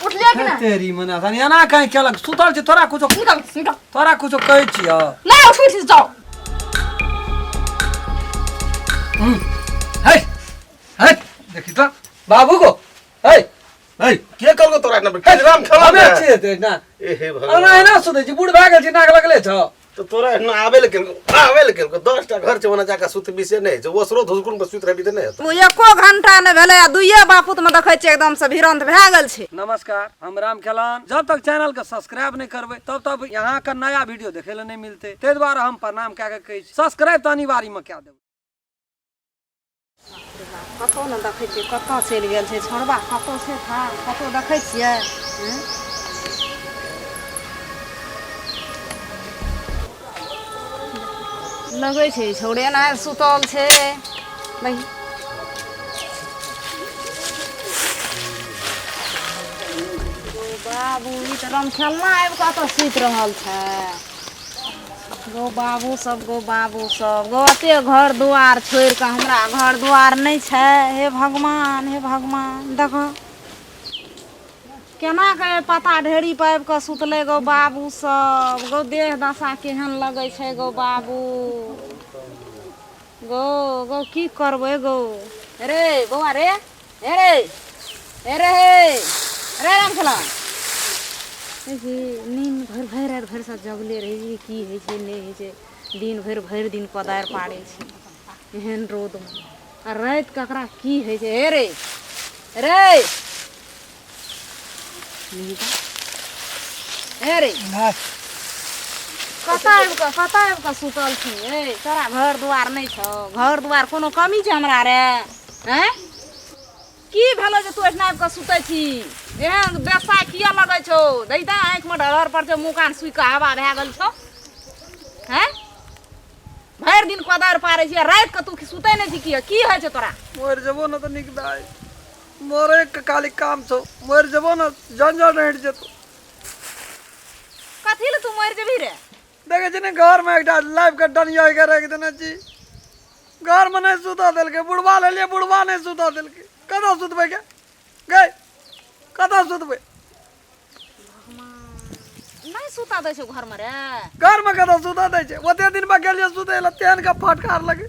उठलियै कि नहि? तेरी मने अखन एना काहे केलक सुतल छी तोरा कुछो निकल निकल। तोरा कुछो कहै छियौ। नहि उठ उठ जाओ। है है देखी त बाबू को है है के कहलको तोरा एना राम खेला हमे छियै ते ना। ए हे भगवान। एना एना सुतै छी, बूढ़ भए गेल छी, नाक लगले छौ। तो तोरा एना आबे ले केलको, आबे ले केलको। 10टा घर छै, ओना जाके सुतबी से नहि छै। ओसरो धुसकुन पर सुति रहबी तऽ नहि हेतौ। ओ एको घंटा नहि भेलै आ दुइये बापूत मे देखै छियै एकदम से भिरंत भए गेल छै। नमस्कार, हम राम खेलान। जब तक चैनल के सब्सक्राइब नहीं करबै तब तक यहाँ के नया वीडियो देखे ले नहीं मिलते, ताहि दुआरे हम प्रणाम कए के कहै छी सब्सक्राइब तऽ अनिवार्य में कए देबै। कतहु ने देखै छियै कतऽ चलि गेल छै छोड़बा, कतहु छै था, कतहु देखै छियै? लगै छै छौड़े ने सुतल छै। नहीं बाबू, ई तऽ रमखेलना आबि कऽ तऽ सुति रहल छै। गो बाबू सब, गो बाबू सब, गो एते घर दुआर छोड़ि कऽ हमरा घर दुआर नहि छै। हे भगवान, हे भगवान, देखो केना के पता ढेरी पर आबि कऽ सुतलै। गो बाबू सब, गो देह दशा केहन लगै छै। गो बाबू गो, गो की करबै गो? रे बौआ रे, हे रे, हे रे, हे रे रामखेला, नींद भरि भरि राति भरि से जगले रहै छी। की होइ छै नहि होइ छै, दिन भरि भरि दिन कोदारि पाड़ै छै एहन रौदमे, आ राति ककरा की होइ छै। हे रे रे हे रे, कतऽ आबि कऽ, कतऽ आबि कऽ सुतल छी? ए तोरा घर दुआर नहि छौ? घर दुआर कोनो कमी छै हमरा रे? आँय, की भेलो जे तू एहिठिना आबि कऽ सुतै छी? एहन बेसा किया लगै छौ? दैता आँखिमे ढरहर पर छौ, मुँह कान सुखि कऽ हवा भए गेल छौ। हैं, भरि दिन कोदारि पारै छी आ राति कऽ तू सुतै नहि छी किया? की होइ छौ तोरा? मरि जेबो ने तऽ नीक दाइ, मरे के खाली काम छौ। मरि जेबो ने जंजल हटि जेतौ। कथी लए तू मरि जेबही रे? देखै छी ने, घरमे एकटा लाइफ के डनिया के राखि देने छी। घरमे नहि सुतऽ देलकै। बुढ़वा लेलियै, बुढ़वा नहि सुतऽ देलकै। कतऽ सुतबै गे? गै कतऽ सुतबै? नहि सुतऽ दै छौ घरमे रे? घरमे कतऽ सुतऽ दै छै? ओते दिन पर गेलियै सुतै लए, तेहन के फटकार लगे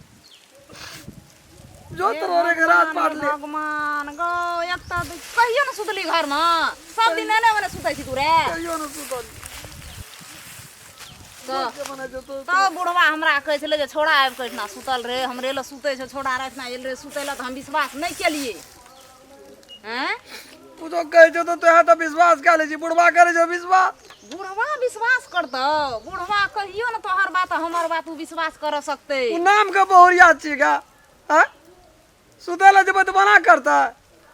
जो तोरे के राज पाट ले। भगवान गो, एक तऽ कहियो ने सुतली घरमे, सब दिन एने ओने सुतै छी तू रे? कहियो ने सुतल। तब बुढ़वा हमरा कहै छलै जे छोड़ा आबि कऽ एहिठिना सुतल रहे, हमरे लए सुतै छौ छोड़ा, रातिना आयल रहे सुतै लए, तऽ हम विश्वास नहि केलियै। हैं, तू तो कहै छौ तऽ तोहे तऽ विश्वास कए लै छी, बुढ़वा करै छौ विश्वास? बुढ़वा विश्वास करतौ? बुढ़वा कहियो ने तोहर बात हमर बात ओ विश्वास कर सकतै। उ नाम के बहुरिया छी गा। आँय, सुतै लए जेबै तऽ मना करतै?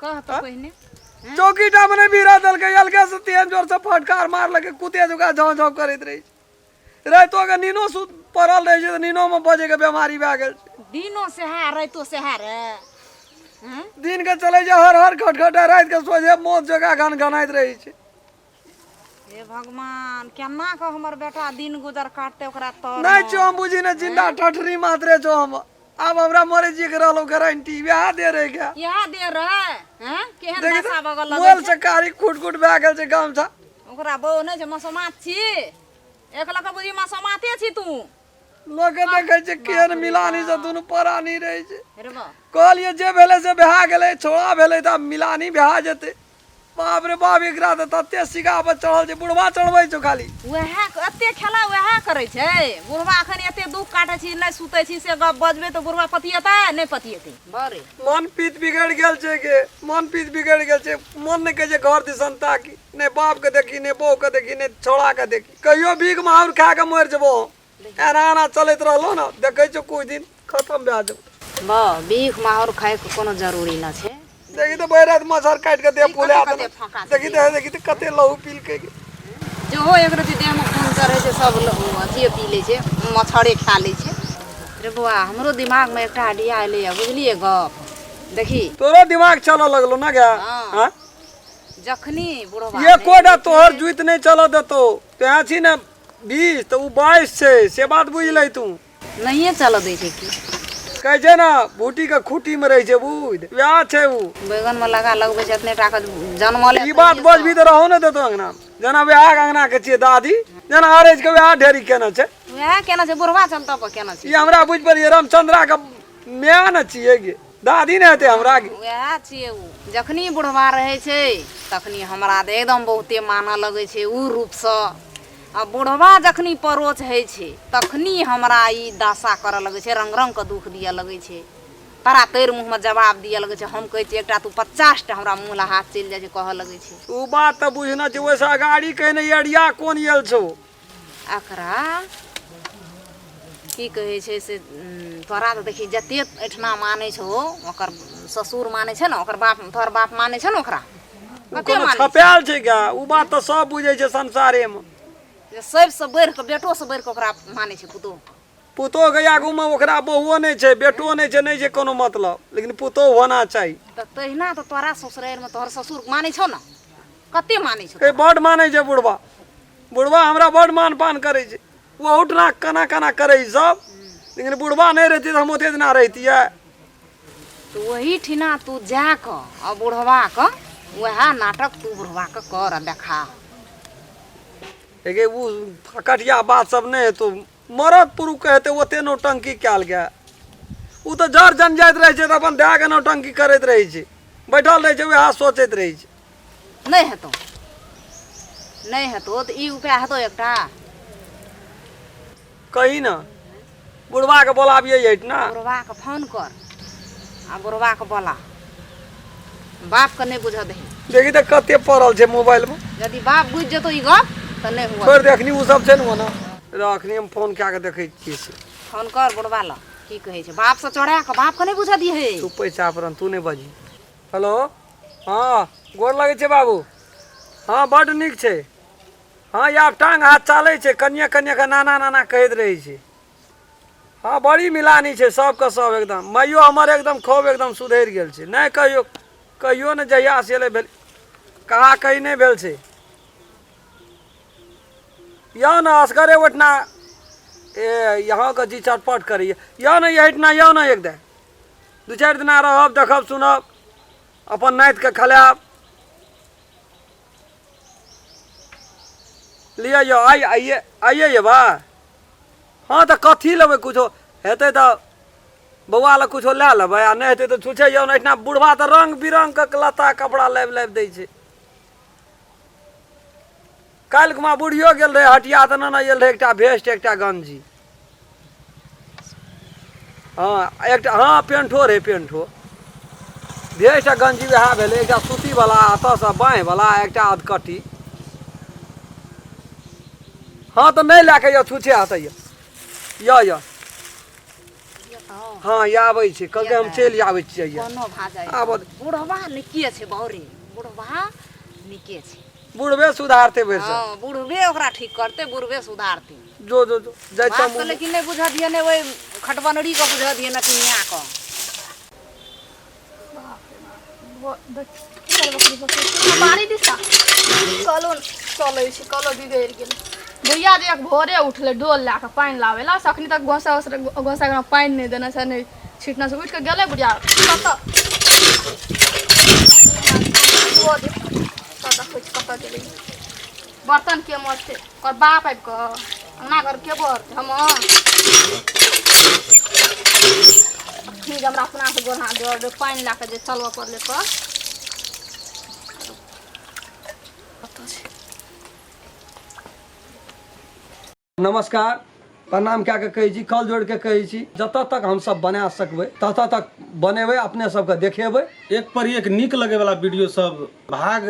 कह तऽ पहिने। चौकी टा मे नहि भीड़ा देलकै, अलगे से तेहन जोर से फटकार मारलकै, कुते जुका झाँव झाँव करैत रहै छै। रातिो के नीनो सुत पड़ल रहै छै तऽ नीनो मे बजे के बेमारी भए गेल छै। दिनो सेहा रातिो सेहा रे? हँ? दिन के चलै छै हर हर खट खट, आ राति के सोझे मौत जकाँ घन घनाइत रहै छै। हे भगवान, केना कऽ हमर बेटा दिन गुजर काटतै ओकरा तर? नहि छौ हम बुझी ने जिंदा ठठरी मात्रे छौ हम। आब हमरा मरे जी के रहलो गारंटी वएह दे रहे क्या? इएह दे रहे हैं? केहन देखी दशा बगल लगै मोल छै। से कारी खुट खुट भए गेल छै गामछा। ओकरा बहु नहि छै, मसोमात छी, एक लऽ कऽ बुझी मसोमाते छी तू। लोक के देखै छै केहन मिलानी से दुनू परानी रहै छै। रे बा, कहलियै जे भेलै से भए गेलै, छोड़ा भेलै तऽ आब मिलानी भए जेतै। बाप रे बाप, एकरा तऽ तते सिगा पर चढ़ल छै, बुढ़वा चढ़बै छौ खाली। वएह एते खेला वएह करै छै बुढ़वा। एखन एते दुख काटै छी, नहि सुतै छी से गप बजबै तऽ बुढ़वा पतिएतै? नहि पतिएतै बरे। मन पीत बिगड़ि गेल छै गे, मन पीत बिगड़ि गेल छै। मन नहि कहै छै घर दिसन ताकी, नहि बाप के देखी, नहि बहू के देखी, नहि छौड़ा के देखी। कहियो भीख माहुर खा के मरि जेबो हम। एना एना चलैत रहलो ने, देखै छौ कुछ दिन खत्म भए जेबो। बा, भीख माहुर खाइके कोनो जरूरी न छै। देखी तऽ भरि राति मच्छर काटि के देह ई फुला कते देलक। फाँका छै। देखी तऽ, देखी तऽ कते लहू पीलकै गे। जेहो एक रति देहमे खून चढ़ै छै, सब लहू अथिए पी लै छै, मच्छरे खा लै छै। रे बौआ, हमरो दिमागमे एकटा आइडिया एलैए, बुझलियै गप? देखी। तोरो दिमाग चलऽ लगलो ना गे? हँ। हाँ? जखनी बुढ़वा एकोटा तोहर जुइत नहि चलऽ देतौ। तें छी ने 20 तऽ ओ 22 छै, से बात बुझि लै तू। नहिए चलऽ दै छै की? कहै छै ने बूटी के खूटी में रहै छै बुझ, वएह छै उ। बैगन में लगा लगबै छै एतने टा के जनमल। ई बात बजबी तऽ रहो ने देतो अंगना में, जेना वएह अंगना के छियै दादी, जेना अरेज के वएह ढेरी केने छै। वएह केना छै बुढ़वा चलता पर केना छै। ई हमरा बुझि पड़ियै रामचंद्रा के माय ने छियै गे, दादी ने हेतै हमरा गे। वएह छियै उ। जखनी बुढ़वा रहै छै तखनी हमरा तऽ एकदम बहुते मानऽ लगै छै उ रूपसँ, आ बुढ़वा जखनी परोच होइ छै तखनी हमरा ई दशा करऽ लगै छै, रङ्ग रङ्गके दुःख दिअ लगै छै, तरा तैर मुँहमे जवाब दिअ लगै छै। हम कहै छियै एकटा तू 50टा हमरा मुँह लए हाथ चलि जाइ छै कहऽ लगै छै। ओ बात तऽ बुझना छै, ओहिसँ अगाड़ी कहने एरिया कोन आयल छौ। एकरा की कहै छै से तोरा तऽ देखी जते एहिठिना मानै छौ, ओकर ससुर मानै छै ने, ओकर बाप तोहर बाप मानै छै ने ओकरा। ओ कोनो छपायल छै गा, ओ बात तऽ सब बुझै छै संसारेमे। जे सबसँ बढ़ि कऽ बेटोसँ बढ़ि कऽ ओकरा मानै छै पुतोहु। पुतोहु के आगूमे ओकरा बहुओ नहि छै, बेटो नहि छै, नहि छै कोनो मतलब, लेकिन पुतोहु होना चाही। तऽ तहिना तऽ तोरा ससुरारिमे तोहर ससुर मानै छौ ने, कते मानै छौ? बड्ड मानै छै बुढ़बा, बुढ़बा हमरा बड्ड मान पान करै छै। ओहुठना केना केना करै छै सब, लेकिन बुढ़बा नहि रहितै तऽ हम ओते दिना रहितियै। तऽ ओही ठिना तू जा कऽ आ बुढ़बाके वएह नाटक तू बुढ़बाके कर आ देखा। हेगे ओ फकटिया बात सब नहि हेतौ, मरद पुरुषके हेतै ओते नौटंकी कयल गेल। ओ तऽ जर जन जाइत रहै छै तऽ अपन दए कऽ नौटंकी करैत रहै छै, बैठल रहै छै वएह सोचैत रहै छै। नहि हेतौ, नहि हेतौ तऽ ई उपाय हेतौ एकटा। कही ने बुढ़बाके बोलाबियै एहिठिना। बुढ़बाके फोन कर आ बुढ़बाके बोला, बापके नहि बुझऽ दही। देखी तऽ कते पड़ल छै मोबाइलमे। यदि बाप बुझि जेतौ ई गप तऽ नहि हुआ। छोड़ि दे, अखनी ओ सब छै ने ओना अखनी हम फोन कए कऽ देखै छियै से। फोन कर बुढ़बा लग, की कहै छै बापसँ चढ़ा कऽ, बापके नहि बुझऽ दिहे। तू पैसा पर तू नहि बजही। हेलो, हँ गोर लगै छै बाबू। हँ बड्ड नीक छै। हँ आब टांग हाथ चालै छै, कनिए कनिए कऽ नाना नाना कहैत रहै छै। हँ बड़ी मिलानी छै सबके सब एकदम। माइयो हमर एकदम खूब एकदम सुधरि गेल छै, नहि कहियो कहियो ने जहिया से एलै भेल कहा कही नहि भेल छै। यौ ने असगरे ओहिठिना ए यहाँके जी चटपट करैए। यौ ने एहिठिना यौ ने एक दिन दू चारि दिना रहब, देखब सुनब, अपन नातिके खलायब। लिअ यौ आइ आइए आइए जेबै। हँ तऽ कथी लेबै, किछो हेतै तऽ बौआ लए किछो लए लेबै, आ नहि हेतै तऽ छुछे यौ ने एहिठिना बुढ़बा तऽ रङ्ग बिरङ्गके लत्ता कपड़ा लाबि लाबि दै छै। काल्हि खुमा बुढ़ियो गेल रहै हटिया तऽ नेने आयल रहै एकटा भेस्ट एकटा गंजी। हँ एकटा हँ पेंठो रहै, पेंठो भेस्ट आ गंजी वएह भेलै, एकटा सूतीवला एतऽसँ बाँहिवला, एकटा अधकट्टी। हँ तऽ नहि लए कऽ यऽ छुछे हेतै यऽ यऽ यऽ। हँ आबै छै, कहलकै हम चलि आबै छियै। कोनो भाजा आबऽ। बुढ़वा निके छै बौरे, बुढ़वा निके छै। बुढ़बे सुधारतै भरि। हँ बुढ़बे ओकरा ठीक करतै, बुढ़बे सुधारतै। जो जो जो जाइ बाप के लेकिन नहि बुझऽ दियै, नहि ओहि खटबनरी के बुझऽ दियै, ने किनिया के। बाड़ी दिशा कलो चलै छै, कलो बिगड़ि गेल। भैया जे भोरे उठलै डोल लए कऽ पानि लाबै लए, से अखनी तक गोसा गोसा घरमे पानि नहि देने छै, नहि छिटने छै। उठि कऽ गेलै बुढ़िया कतऽ, देखै छी कतऽ गेलै। बर्तन के मजतै? ओकर बाप आबि कऽ अंगना घर के बहरतै? हम अखनी जे हमरा अपनासँ गोड़ हाथ जोड़ पानि लए कऽ जे चलबऽ पड़लै कल कतऽ छै। नमस्कार, प्रणाम कए कऽ कहै छी, कल जोड़ि कऽ कहै छी, जतऽ तक हमसब बना सकबै ततऽ तक बनेबै, अपने सबके देखेबै। एक पर एक नीक लगे वाला वीडियो सब भाग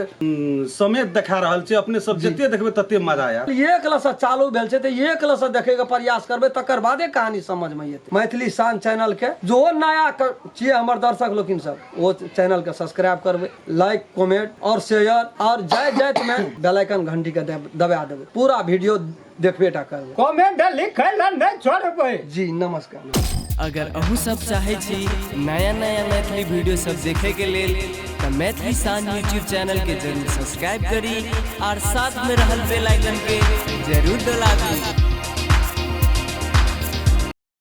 समेत देखा रहल छै। अपने सब जते देखबै तते मजा आयत। एक लसँ चालू भेल छै तऽ एक लसँ देखैके प्रयास करबै, तकर बादे कहानी समझमे एतै। मैथिली शान चैनलके जो नया छियै हमर दर्शक लोकिन सब, ओ चैनलके सब्सक्राइब करबै, लाइक कमेंट और शेयर, और जाइत जाइत में बेल आइकन घंटी के दबा देबै, पूरा वीडियो देखबे टा करबै। कमेंट लिखै लए नहि छोड़बै। जी नमस्कार। अगर अहूँ सब चाहै छी नया नया मैथिली वीडियो सब देखे के लेल तऽ मैथिली शान यूट्यूब चैनल के जरूर सब्सक्राइब करी और साथ में रहल बेल आइकन के जरूर दबा दी।